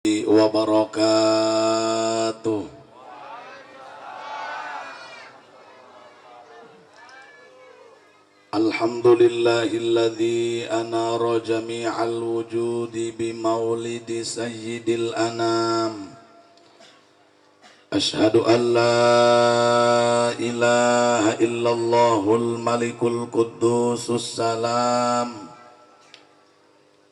Wabarakatuh. Alhamdulillahilladzi anara jami'al wujudi bimaulidi sayyidil anam. Ashhadu an la ilaha illallahul malikul quddusus salam.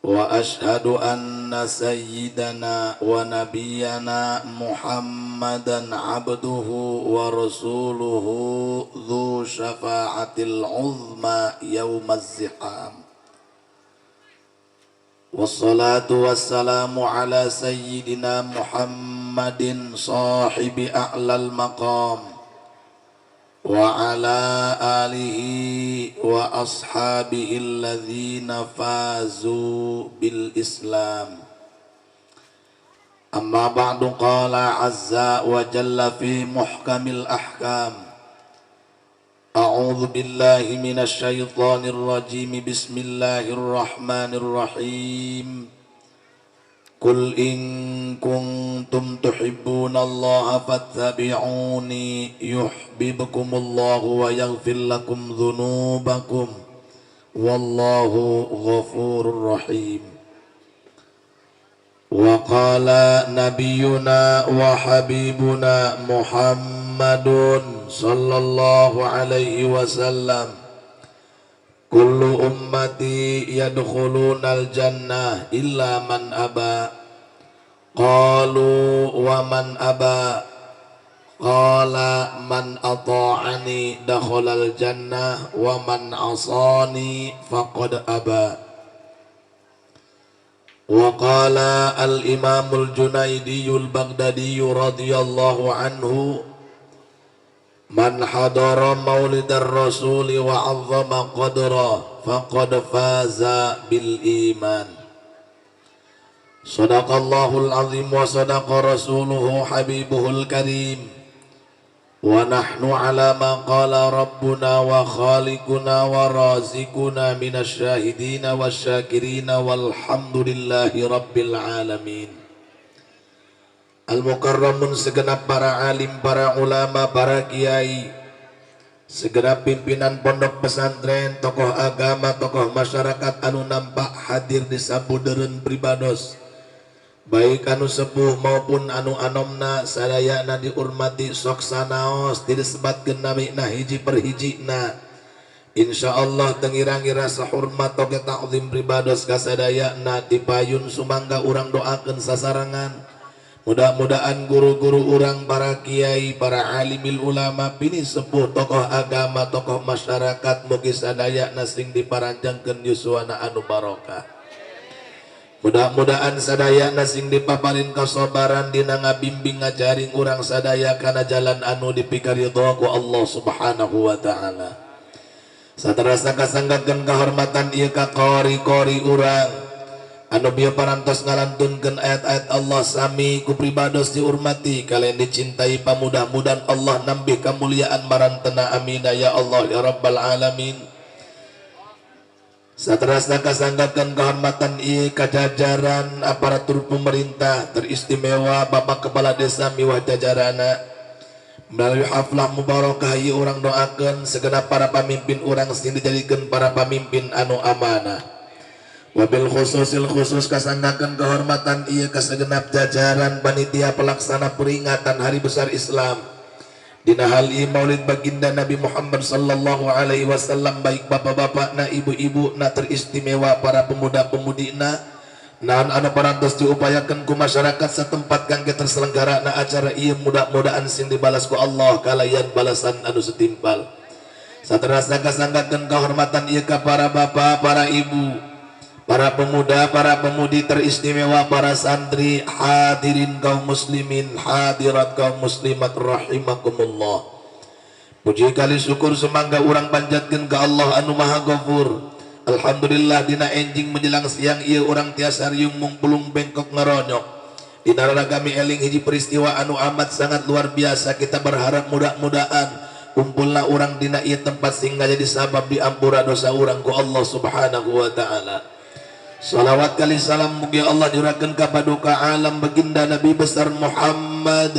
Wa ashhadu anna sayyidana wa nabiyyana Muhammadan abduhu wa rasuluhu dzu syafa'atil uzma yaumaz ziham. Wassalatu wassalamu ala sayyidina Muhammadin sahibi a'lal maqam wa ala alihi wa ashabihi alladzina fazu bil Islam. Amma ba'du, qala azza wa jalla fi muhkamil ahkam. A'udzu billahi minasy syaithanir rajim. Bismillahirrahmanirrahim. Qul in kuntum tuhibbunallaha fattabi'uni yuhibbukumullahu wa yaghfir lakum dzunubakum wallahu ghafurur rahim. Wa qala nabiyyuna wa habibuna Muhammadun sallallahu alaihi wasallam, kullu ummati yadkhulunal jannah illa man aba. Qalu wa man aba? Qala man ata'ani dakhalal jannah wa man asani faqad aba. Wa qala al-imamul Junaidiyul Baghdadi radhiyallahu anhu, man hadara maulidar rasuli wa 'azzama qadra faqad faza bil iman. Sadaqallahul azim wa sadaqa rasuluhu habibuhul karim. Wa nahnu ala ma qala rabbuna wa khaliquna wa razikuna minasy syahidina wasyakirina walhamdulillahi rabbil alamin. Al-Mukarramun, segenap para alim, para ulama, para kiai, segenap pimpinan pondok pesantren, tokoh agama, tokoh masyarakat anu nampak hadir di sabudeureun pribados, baik anu sepuh maupun anu anomna, sadayana dihormati sok sanaos disebatkeun namina hiji per hijina. Insyaallah tengirang-ngira sahurmat oge ta'zim pribados kasadayana dipayun sumangga urang doakeun sasarangan. Mudah-mudahan guru-guru urang, para kiai, para alimil ulama, bini sepuh, tokoh agama, tokoh masyarakat, mugi sadayana sing diparanjangkeun yuswana anu barokah. Mudah-mudahan sadayana sing dipaparin kasobaran dina ngabimbing ngajaring urang sadaya kana jalan anu dipikaridho ku Allah Subhanahu wa taala. Saterasna kasanggakeun kahormatan ieu ka qori-qori urang anu bieu parantos ngalantunkeun ayat-ayat Allah sami ku pribados dihormati kalian dicintai, pamudah-mudahan Allah nambih kemuliaan marantena, amina ya Allah ya rabbal alamin. Saterasna kasanggakeun kehormatan ieu kajajaran aparatur pemerintah teristimewa Bapak Kepala Desa miwah jajarana, melalui haflah mubarakah ieu urang doakeun segenap para pamimpin urang sing dijadikeun para pamimpin anu amanah. Wabil khususil khusus kasanggakeun kehormatan ieu kasegenap jajaran panitia pelaksana peringatan Hari Besar Islam dina hal ieu Maulid Baginda Nabi Muhammad sallallahu alaihi wasallam, baik bapak-bapak na, ibu-ibu na, teristimewa para pemuda-pemudi na, naon anu parantos diupayakeun ku masyarakat setempat kangge terselenggara na acara ieu, mudah-mudahan sing dibalas ku Allah kalayan balasan anu setimpal. Saterasna kasanggakeun kehormatan ieu ka para bapak, para ibu, para pemuda, para pemudi teristimewa, para santri, hadirin kaum muslimin, hadirat kaum muslimat rahimakumullah. Puji kali syukur semangga urang panjatkeun ka Allah anu maha ghafur. Alhamdulillah dina enjing menjelang siang ieu urang tiasa riung mungpulung bengkok ngaronyok. Dina ragami eling hiji peristiwa anu amat sangat luar biasa, kita berharap mudah-mudahan kumpulna urang dina ieu tempat sehingga jadi sabab diampura dosa urang ku Allah Subhanahu wa taala. Salawat kali salam mugi Allah jurakeun ka paduka alam baginda Nabi besar Muhammad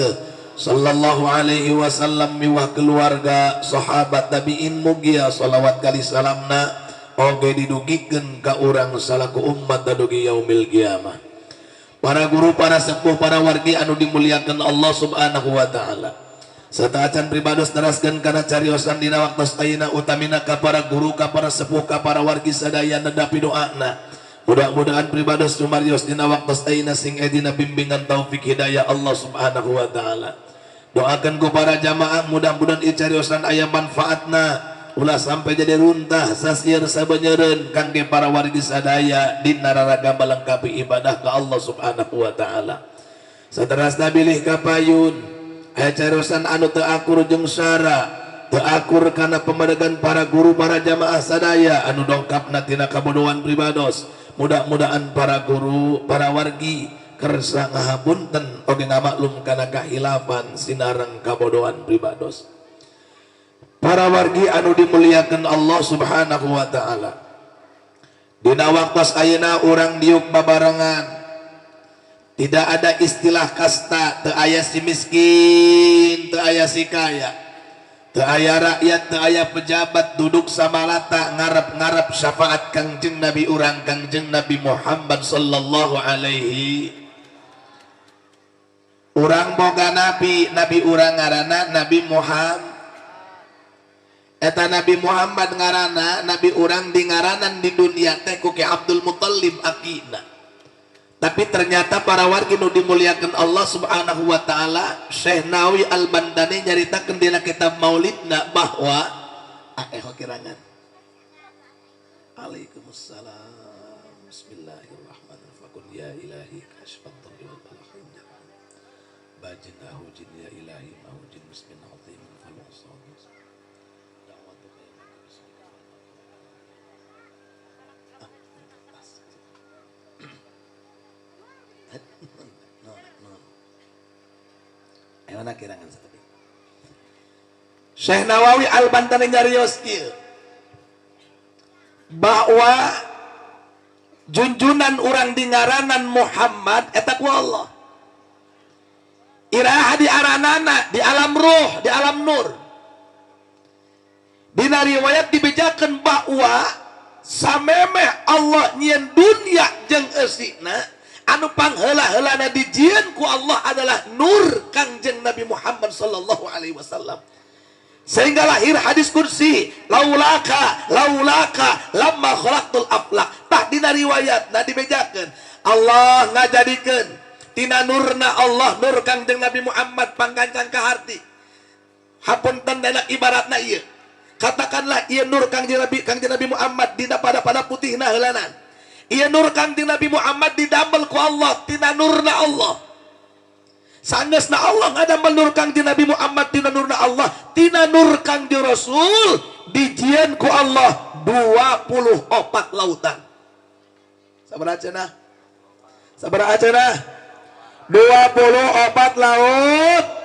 sallallahu alaihi wasallam miwah keluarga sahabat tabiin mugia salawat kali salamna oge didugikeun ka urang salaku umat dugi yaumil kiamah. Para guru, para sepuh, para wargi anu dimuliakan Allah Subhanahu wa taala. Sateuacan pribados neraskeun kana cariosan dina waktos ayeuna utamina ka para guru, ka para sepuh, ka para wargi sadaya nedapi doana. Mudah-mudahan pribados sumarios dina waktos ayeuna sing dina bimbingan taufik hidayah Allah Subhanahu wa taala. Doakan ku para jamaah mudah-mudahan ieu cariosan aya manfaatna, ulah sampai jadi runtah sasieur sabenyeureun kangge para wargi sadaya dina raraga melengkapi ibadah ka Allah Subhanahu wa taala. Saterasna bilih kapayun aya cariosan anu teu akur jeung syara, teu akur kana pamadegan para guru para jamaah sadaya anu dongkapna tina kabodohan pribados. Mudah-mudahan para guru, para wargi kersa ngahapunten oge ngamaklum kana kahilafan sinareng kabodohan pribados. Para wargi anu dimuliakan Allah Subhanahu wa taala. Dina waktos ayeuna urang diuk babarengan. Tidak ada istilah kasta, teu aya si miskin, teu aya si kaya, teu aya rakyat, teu aya pejabat, duduk samalata ngarep-ngarep syafaat Kangjeng Nabi urang Kangjeng Nabi Muhammad sallallahu alaihi. Urang boga nabi, nabi urang ngaranna Nabi Muhammad. Eta Nabi Muhammad ngaranna nabi urang di ngaranan di dunia teh ku Ki Abdul Muttalib akina. Tapi ternyata para wargi nu dimuliakan Allah Subhanahu wa taala, Syekh Nawawi Al-Bantani nyaritakeun dina kitab Maulidna bahwa kirangan. Waalaikumsalam. Bismillahirrahmanirrahim. Ya ilahi kashfat dhurri wal balagh. Bajin ahujin ya ilahi mahujin bismin azim fal usad. Da'watuka ya Ayo kirangan seperti Syekh Nawawi Al-Bantani nyarios kieu bahwa junjunan urang di ngaranan Muhammad eta ku Allah. Iraha di aranana di alam ruh, di alam nur. Dina riwayat dibejakeun bahwa samemeh Allah nyieun dunya jeung eusina anu pangheula-heulana dijieun ku Allah adalah nur Kangjeng Nabi Muhammad sallallahu alaihi wasallam. Sehingga lahir hadis kursi, laulaka laulaka lamma khalaqtul aflaq. Tah dina riwayatna dibejakeun Allah ngajadikeun tina nurna Allah nur Kangjeng Nabi Muhammad panggancang ka harti. Hapunten dana ibaratna ieu. Katakanlah ieu nur Kangjeng Nabi Muhammad dina pada-pada putihna heulanan. Ieu nur Kangjeng Nabi Muhammad didamel ku Allah tina nurna Allah. Sangesna Allah ngadamel nur Kangjeng Nabi Muhammad tina nurna Allah, tina nur Kangjeng Rasul dijieun ku Allah 24 lautan. Sabaraha cenah? Sabaraha cenah? 24 laut.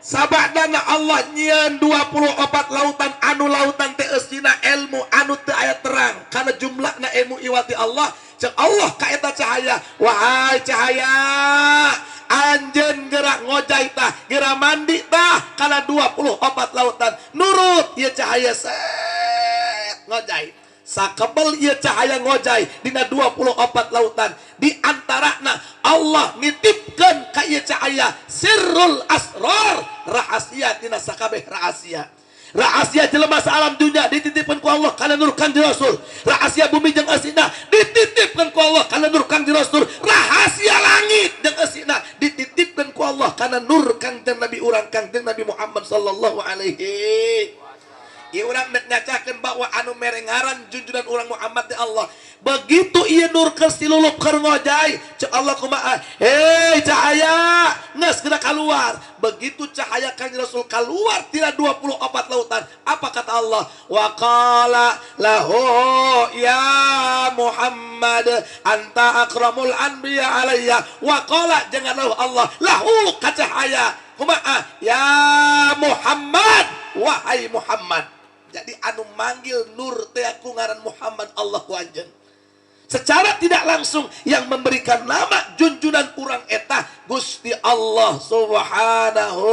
Sabadana Allah nyieun 24 lautan anu lautan teh eusina ilmu anu teu aya terang karena jumlahna ilmu iwati Allah. Cek Allah ka eta cahaya, wahai cahaya anjeun gerak ngojay tah, gerak mandi tah kana 24 lautan. Nurut ieu cahaya set ngojay. Sakebel ieu cahaya ngojay dina 24 lautan. Di antarana Allah nitipkeun ka ieu cahaya sirrul asrar, rahasia tina sakabeh rahasia. Rahasia jelema saalam dunya dititipkeun ku Allah kana nur Kangjeng Rasul. Rahasia bumi jeung eusina dititipkeun ku Allah kana nur Kangjeng Rasul. Rahasia langit jeung eusina dititipkeun ku Allah kana nur Kangjeng Nabi urang Kangjeng Nabi Muhammad sallallahu alaihi. Ieu urang nek nyacakeun bahwa anu mere ngaran junjunan urang Muhammad teh Allah. Begitu ieu nur keur silulup keur ngojay, cek Allah kumaha? Hei cahaya, geus geura kaluar. Begitu cahaya Kangjeng Rasul keluar tina 24 lautan, apa kata Allah? Wa qala lahu ya Muhammad anta akramul anbiya alayya. Wa qala jangan lahu Allah lahu ka cahaya kumaha? Ya Muhammad, wahai Muhammad. Jadi anu manggil nur teh aku ngaran Muhammad Allah ku anjeun. Secara tidak langsung yang memberikan nama junjunan urang eta Gusti Allah Subhanahu.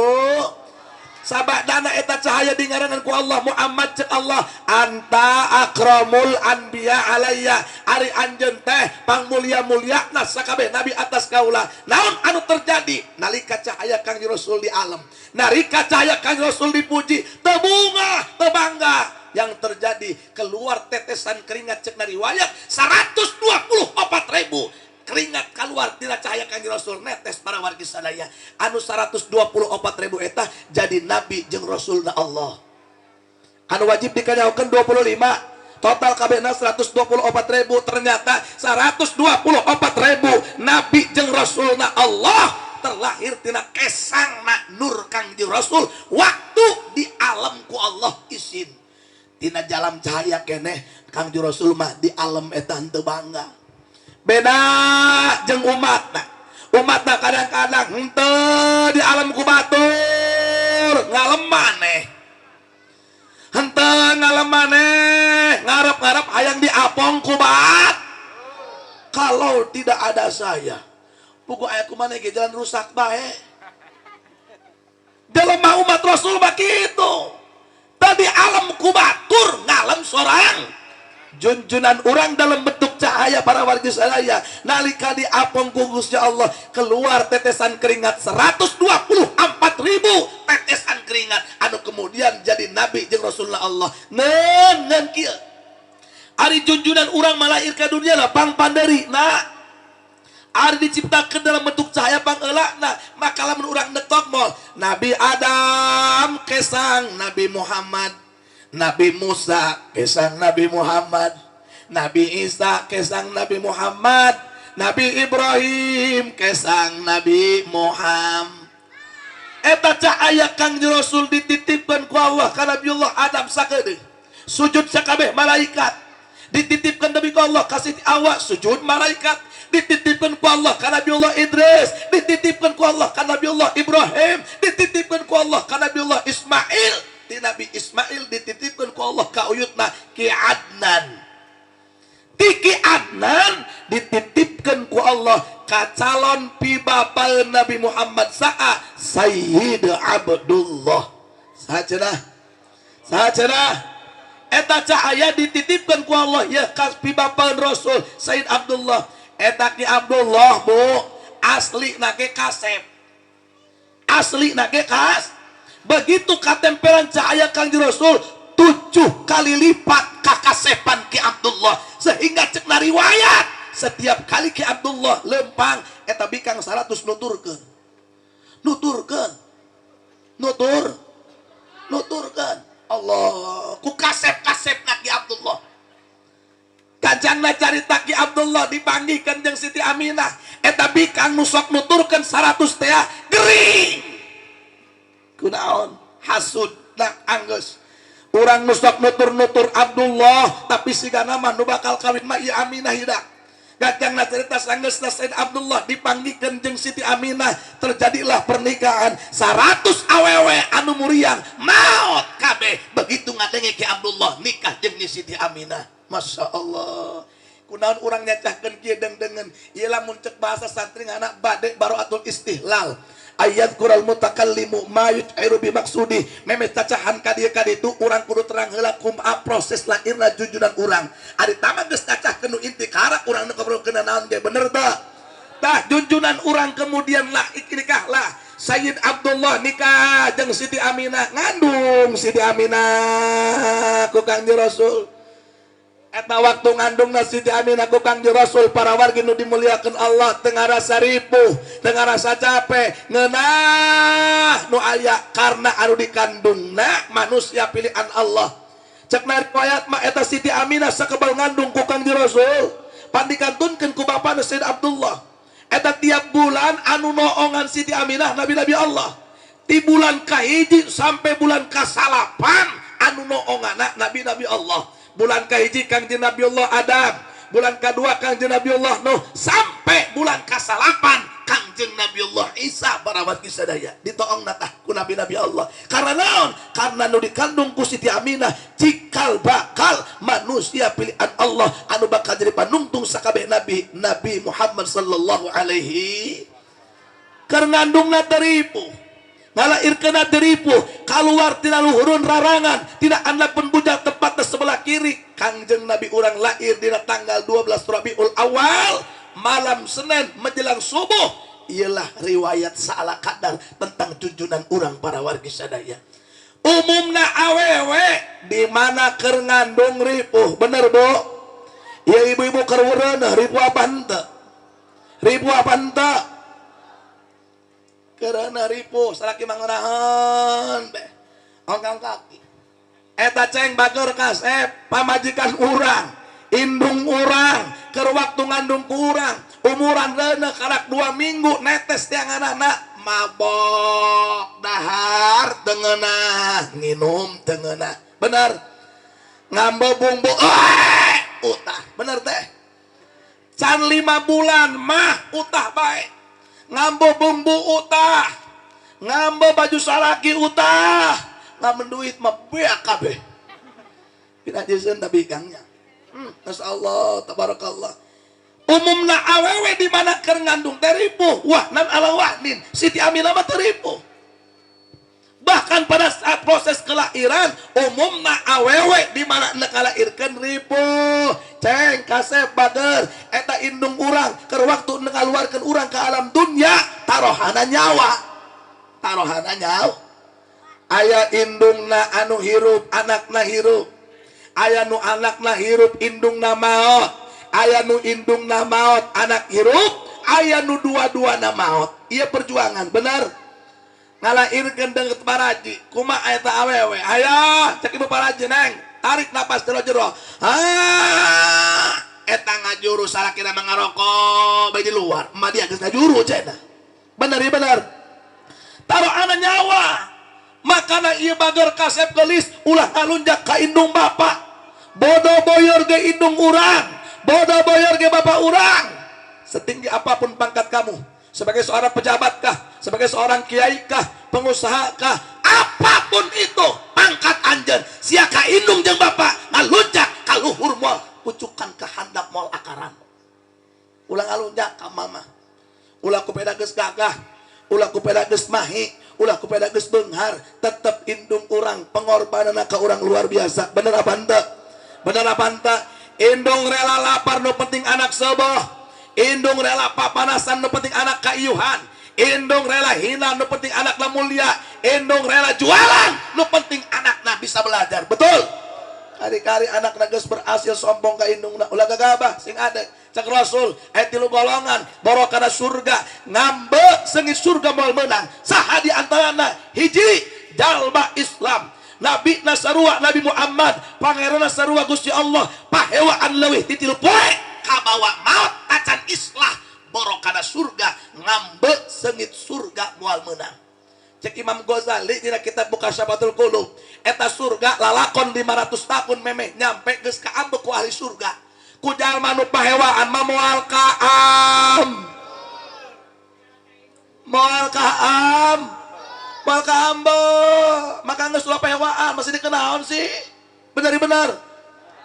Sabadana eta cahaya dingaranan ku Allah Muhammad, cek Allah anta akramul anbiya alayya, ari anjeun teh pangmulia-muliana sakabeh nabi atas kaula. Naon anu terjadi nalika cahaya Kangjeng Rasul di alam, nalika cahaya Kangjeng Rasul dipuji, teu bungah teu bangga, yang terjadi keluar tetesan keringat. Cek riwayat 124 ribu keringat keluar tina cahaya Kangjeng Rasul netes. Para wargi sadaya, anu 124 ribu eta jadi nabi jeung Rasul na Allah. Anu wajib dikanyahokeun 25, total kabehna 124 ribu. Ternyata 124 ribu nabi jeung Rasul na Allah terlahir tina kesangna nur Kangjeng Rasul waktu di alam ku Allah isin. Tina jalan cahaya keneh Kangjeng Rasul mah di alam eta henteu bangga. Beda jeung umat. Nah, umatna kadang-kadang henteu di alam ku batur ngalem maneh, henteu ngalem maneh, ngarep-ngarep hayang diapong ku bat. Kalau tidak ada saya puguh aya ku maneh ge jalan rusak bae. Jelema umat Rasul mah kitu, tadi alam ku batur ngalem sorang. Junjunan orang dalam bentuk cahaya, para warga sadaya, nalika diapong ku Gusti Allah keluar tetesan keringat 124 ribu tetesan keringat anu kemudian jadi nabi jeung Rasulullah Allah. Ngen ngen kieu, ari junjunan urang malahir ka dunia lah pang panderi. Nah, ari diciptakan dalam bentuk cahaya pang nah, maka lamun urang netok mol Nabi Adam kesang Nabi Muhammad, Nabi Musa kesang Nabi Muhammad, Nabi Isa kesang Nabi Muhammad, Nabi Ibrahim kesang Nabi Muhammad. Eta cahaya Kangjeng Rasul dititipkan ku Allah ka Nabiullah Adam sakedeung sujud sakabeh malaikat. Dititipkan demi ku Allah ka Siti Hawa, sujud malaikat. Dititipkan ku Allah ka Nabiullah Idris, dititipkan ku Allah ka Nabiullah Ibrahim, dititipkan ku Allah ka Nabiullah Ismail. Di Nabi Ismail dititipkan ku Allah ka uyutna Ki Adnan. Ti Ki Adnan dititipkan ku Allah ka calon pibapa Nabi Muhammad, sa'a Sayyid Abdullah. Saha cenah? Saha cenah? Eta cahaya dititipkan ku Allah ya ka pibapa Rasul Sayyid Abdullah. Eta Ki Abdullah, Bu, asli nake kasep, asli nake kas. Begitu katempelan cahaya Kangjeng Rasul, 7 kali lipat kakasepan Ki Abdullah, sehingga cek riwayat setiap kali Ki Abdullah lempang eta bikang 100 nuturkeun, nuturkeun, nutur, nuturkeun. Allah, ku kasep-kasep Ki Abdullah. Kajangna carita Ki Abdullah dipanggihkeun jeung Siti Aminah, eta bikang nu sok nuturkeun 100 teh gering. Kunaon? Hasud. Nah, anggeus urang nu sok nutur-nutur Abdullah, tapi sigana mah nu bakal kawin mah ieu Aminah hidak. Gajangna cerita sanggeusna Said Abdullah dipanggihkeun jeung Siti Aminah, terjadilah pernikahan. 100 awewe anu muriang maot kabeh begitu ngadenge Ki Abdullah nikah jeung Nyi Siti Aminah. Masya Allah. Kunaon urang nyacahkeun kieu deng-dengen? Ieu lamun cek bahasa santri anak bade baroatul istihlal, ayat kural mutakallimu ma yut'iru bi maksudi. Meme cacahan ka dieu ka ditu, urang kudu terang heula kumaha proses lahirna junjunan urang. Ari tama geus cacahkeun nu inti karak urang nu ngobrolkeun naon ge, bener teu? Tah, junjunan urang kemudian lah nikah lah Sayyid Abdullah nikah jeung Siti Aminah, ngandung Siti Aminah ku Kangjeng Rasul. Eta waktu ngandung Siti Aminah ku Kangjeng Rasul, para wargi nu dimuliakan Allah, teu ngarasa ripuh, teu ngarasa capek, ngeunah nu aya karena anu dikandungna manusia pilihan Allah. Cek riwayat mah eta Siti Aminah sakebal ngandung ku Kangjeng Rasul pan dikantunkeun ku bapana Sayyid Abdullah. Eta tiap bulan anu noongan Siti Aminah nabi-nabi Allah. Di bulan kahiji sampai bulan kasalapan anu noongana nabi-nabi Allah. Bulan kahiji Kangjeng Nabiullah Adam, bulan kedua Kangjeng Nabiullah Nuh, sampai bulan kasalapan Kangjeng Nabiullah Isa para wargi sadaya ditoongna tah ku nabi-nabi Allah. Karena naon? Karena nu dikandung ku Siti Aminah cikal bakal manusia pilihan Allah anu bakal jadi panungtung sakabeh nabi, Nabi Muhammad sallallahu alaihi. Keur ngandungna teu ripuh, ngalairkeunna teu ripuh, kaluar tina luhurun rarangan, tina andapeun bujal tepatna sebelah kiri. Kangjeng Nabi urang lahir dina tanggal 12 Rabiul Awal, malam Senin menjelang subuh. Ialah riwayat salah kadar tentang junjunan urang para wargi sadaya. Umumna awewe di mana keur ngandung ripuh, bener Bu? Ya ibu-ibu keur weureuneuh ripuh apa henteu? Ripuh apa henteu? Karena ripuh salaki mangeunaheun beh. Ongkang kaki. Eta ceng bager kasep pamajikan urang, indung urang, keur waktu ngandung ku urang, umuran reuneuh karak 2 minggu netes tianganana mabok dahar teu ngeunah, nginum teu ngeunah. Bener? Ngambo bumbu utah, bener teh? Can 5 bulan mah utah bae. Ngambo bumbu utah, ngambo baju salaki utah, ngamben duit mah beak kabeh. Pinajiseun tapi kangnya. Masya Allah, tabarakallah. Umumna awewe di mana keur ngandung teh ripuh, wahnan ala wahnin. Siti Aminah mah teu ripuh. Bahkan pada saat proses kelahiran, umumna awewe di mana nek ngalairkeun ripuh. Ceng kasep bager eta indung urang keur waktu nek ngaluarkeun urang ke alam dunya, tarohana nyawa. Tarohana nyawa. Aya indungna anu hirup, anakna hirup. Aya nu anakna hirup, indungna maot. Aya nu indungna maot, anak hirup. Aya nu dua-duana maot. Ieu perjuangan, bener? Ngalairkeun deungeut paraji, kumaha eta awewe? Aya, cek ibu paraji neng, tarik napas jero-jero. Ah, eta ngajuru salakina mah ngarokok bae di luar. Emak dia geus ngajuru cenah. Bener ya bener. Taruhana nyawa. Makana ieu bager kasep geulis ulah ngalunjak ka indung bapa. Bodo boyor ge indung urang, bodo boyor ge bapa urang. Setinggi apapun pangkat kamu, sebagai seorang pejabat kah, sebagai seorang kiai kah, pengusaha kah, apapun itu pangkat anjeun, sia ka indung jeung bapa ngalunjak ka luhur moal pucukan ka handap moal akaran. Ulah ngalunjak ka mama. Ulah kupeda geus gagah, ulah kupeda geus mahi, ulah kupeda geus beunghar, tetep indung urang pengorbananna ka urang luar biasa. Bener apa henteu? Bener apa henteu? Indung rela lapar nu penting anak seboh. Indung rela papanasan nu penting anak kaiyuhan. Indung rela hina nu penting anakna mulia. Indung rela jualan nu penting anakna bisa belajar. Betul? Kari-kari anakna geus berhasil sombong ka indungna, ulah gagabah sing adek. Cek Rasul aya 3 golongan borokana surga, ngambe seungit surga moal meunang. Saha di antarana? Hiji, jalma Islam. Nabi nasarua Nabi Muhammad, pangeran sarua Gusti Allah, pahewaan leuwih ti 3 poe kabawa maot acan islah borokana surga, ngambe seungit surga moal meunang. Cek Imam Ghazali dina kitab Mukasyafatul Qulub, eta surga lalakon 500 tahun memeh nyampe geus kaambek ku ahli surga. Ku jalma nu pahewaan mah moal kaam. Moal kaam. Moal kaambe. Maka geus ulah pahewaan masih dikenaon sih? Bener-bener.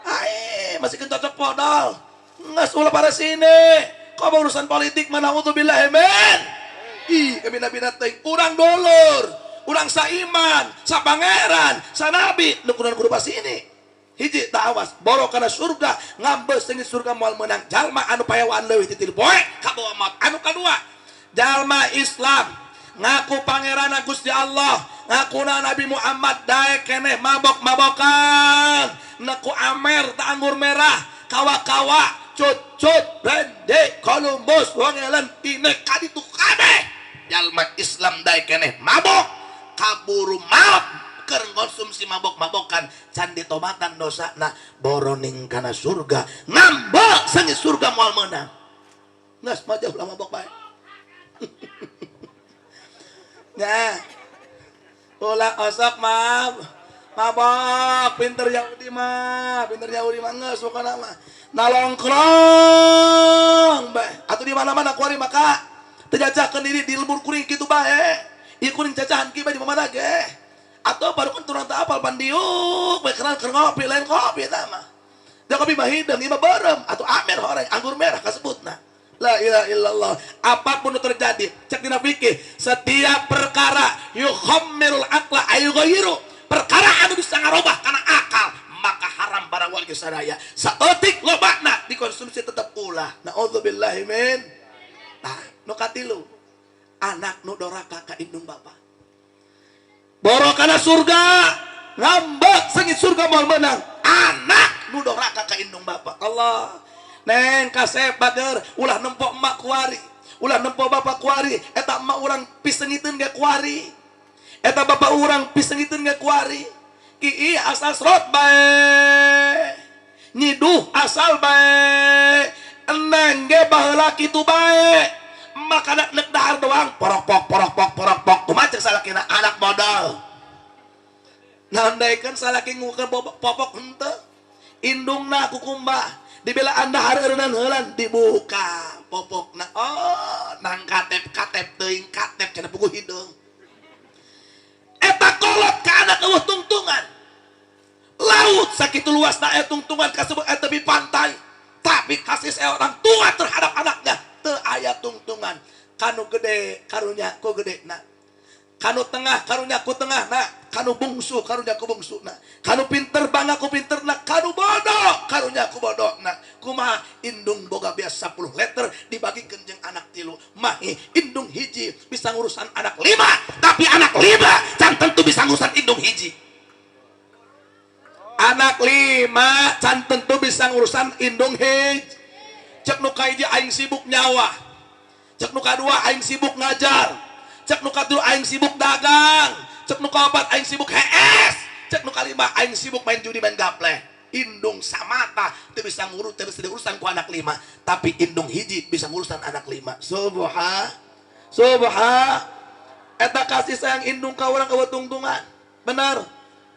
Ai, masih cocok podol. Geus ulah pada sini. Kok urusan politik mana naudzubillah men. Ih, kabina-bina teuing urang dulur, urang saiman, sapangeran, sanabi, nu kudu kudu sini. Hiji tak awas, boro kana surga, ngambe seungit surga moal meunang. Jalma anu payawaan leuwih ti 3 poe kabawa maot. Anu kadua, jalma Islam ngaku pangeran Gusti Allah, ngakuna Nabi Muhammad daek keneh mabok-mabokan, neku amer ta anggur merah, kawa-kawa, cut-cut, rende, Columbus, wangelen, ine kaditu kabeh. Jalma Islam daek keneh mabok, kaburu maot keur konsumsi mabok-mabokan, can ditobatan dosana, boroning kana surga, ngambe seungit surga moal meunang. Geus mah jauh lah mabok bae. Nah, ulah osok mah mabok, pinter Yahudi mah, pinter Yahudi mah geus pokona mah. Nalongkrong bae. Atuh di mana-mana kuari maka Teu jajakeun diri di lembur kuring kitu bae. Ieu kuring cacahan kieu bae di mana ge. Atau baru kan turun teu apal pandiuk bae kenal keur ngopi lain kopi eta mah. Da kopi mah hideung ieu mah beureum atuh amer horeng anggur merah kasebutna. La ilaha illallah. Apapun yang terjadi, cek dina fikih, setiap perkara yukhammirul aqla ayu ghayru, perkara anu bisa ngarobah kana akal, maka haram para warga sadaya. Saeutik lobana dikonsumsi tetap ulah. Naudzubillahi min. Nah, nu katilu, anak nu doraka ka indung bapa. Borokana surga, ngambek sengit surga moal menang. Anak nu doraka ka indung bapa. Allah. Neng kasep bager ulah nempo emak kuari, ulah nempo bapak kuari, eta emak urang pisengiteun ge kuari, eta bapak urang pisengiteun ge kuari. Ki asal serot bae, nyiduh asal bae, eneng ge baheula kitu bae. Emak kana nek dahar doang, porokpok porokpok porokpok, kumaha cek salakina anak modal. Nandaikeun salaki ngukeun popok henteu, indungna kukumbah. Dibela anda hari eureunnan heulan dibuka popokna, oh nang katep katep teuing katep cenah puguh hideung. Eta kolot ka anak eueuh tungtungan. Laut sakitu luasna aya tungtungan kasebut aya tepi pantai, tapi kasih saya orang tua terhadap anaknya teu aya tungtungan. Kanu gede karunya ku gede na, kanu tengah karunya ku tengah na, kanu bungsu karunya ku bungsu na, kanu pinter bangga ku pinter na, kanu bodoh karunya ku bodoh na. Kumaha indung boga biasa 10 liter dibagikan jeung anak tilu, mahi indung hiji bisa ngurusan anak 5, tapi anak 5 can tentu bisa ngurusan indung hiji. Anak 5 can tentu bisa ngurusan indung hiji. Cek nu kahiji aing sibuk nyawa, cek nu kadua aing sibuk ngajar, cek nu katilu aing sibuk dagang, cek nu kaopat aing sibuk hees, cek nu kalima aing sibuk main judi main gaple. Indung samata teu bisa ngurus, teu bisa diurusan ku anak 5, tapi indung hiji bisa ngurusan anak 5. Subha subha. Eta kasih sayang indung ka urang eueuh tungtungan. Benar.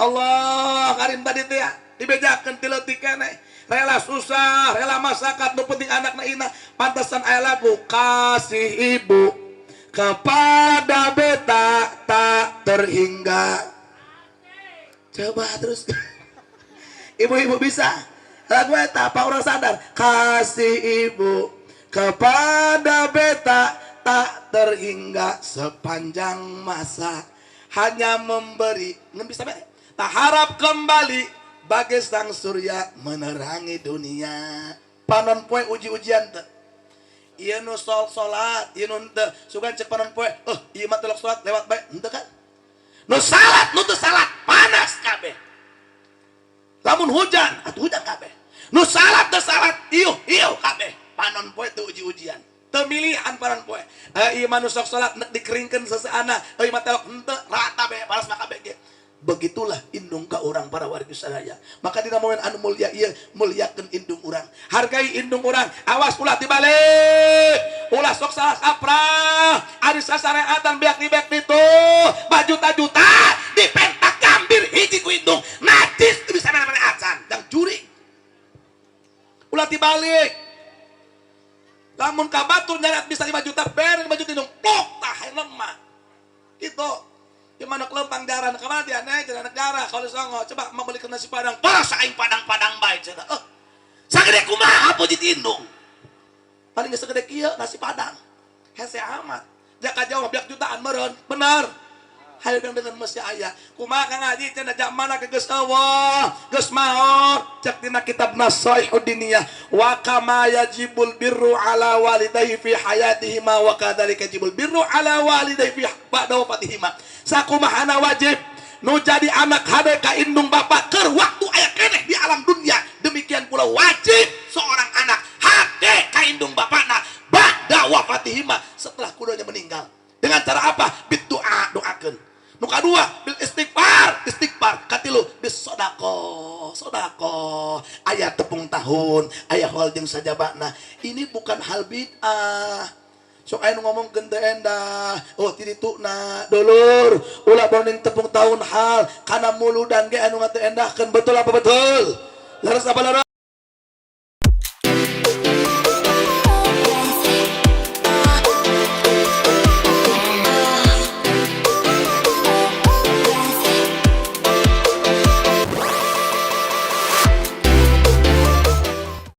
Allah karim tadi teh ya dibejakeun ti leutik keneh, rela susah, rela masakat, nu penting anakna ina. Pantesan aya lagu kasih ibu kepada beta tak terhingga. Coba terus. Ibu-ibu bisa lagu eta apa orang sadar? Kasih ibu kepada beta tak terhingga sepanjang masa, hanya memberi ngan bisa bete, tak harap kembali bagai sang surya menerangi dunia. Panon poe uji-ujian teh, ieu nu sol salat, ieu nu henteu. Sugan cek panon poe, oh ieu mah telok salat lewat bae henteu kan. Nu salat nu teu salat panas kabeh. Lamun hujan atuh hujan kabeh. Nu salat teu salat iuh iuh kabeh. Panon poe teu uji-ujian, teu milihan panon poe. Ieu mah nu sok salat nek dikeringkeun seseana, ieu mah telok henteu, rata bae panas mah kabeh ge. Begitulah indung ka urang para wargi sadaya. Maka dina momen anu mulia ieu, muliakeun indung urang, hargai indung urang, awas ulah dibalik, ulah sok salah kaprah. Ari sasareatan beak dibek ditu bajuta-juta dipentak gambir hiji ku indung, najis teu bisa mana-mana acan dan curi. Ulah dibalik. Lamun ka batur nyarat bisa 5 juta bere 5 juta indung plok tah hayang mah gitu. Gimana kelempang jaran kemana dia nih jalan anak darah kalau songo coba mau beli nasi padang pas aing padang-padang bae cenah. Oh sagede kumaha puji indung paling geus segede kieu nasi padang hese amat jaka jauh biak jutaan meureun bener. Hayo dengan mesya aya kumaha Kang Haji cenah jamana ke geus eueuh geus maot. Cek dina kitab Nasaihud Diniyah, wa kama yajibul birru ala walidayhi fi hayatihima wa kadzalika yajibul birru ala walidayhi fi ba'da wafatihima. Sakumahana wajib nu jadi anak hade ka indung bapak keur waktu aya keneh di alam dunia, demikian pula wajib seorang anak hade ka indung bapakna ba'da wafatihima, setelah keduanya meninggal. Dengan cara apa? Bid doa, doakeun. Nu kadua bil istighfar, istighfar. Katilu bis sedekah, sedekah. Aya tepung tahun, aya hol jeung sajabana. Ini bukan hal bid'ah. Sok aya nu ngomong teu endah, oh ti dituna dulur, ulah boning tepung tahun hal kana muludan ge anu teu endahkeun, betul apa betul? Leres apa leres?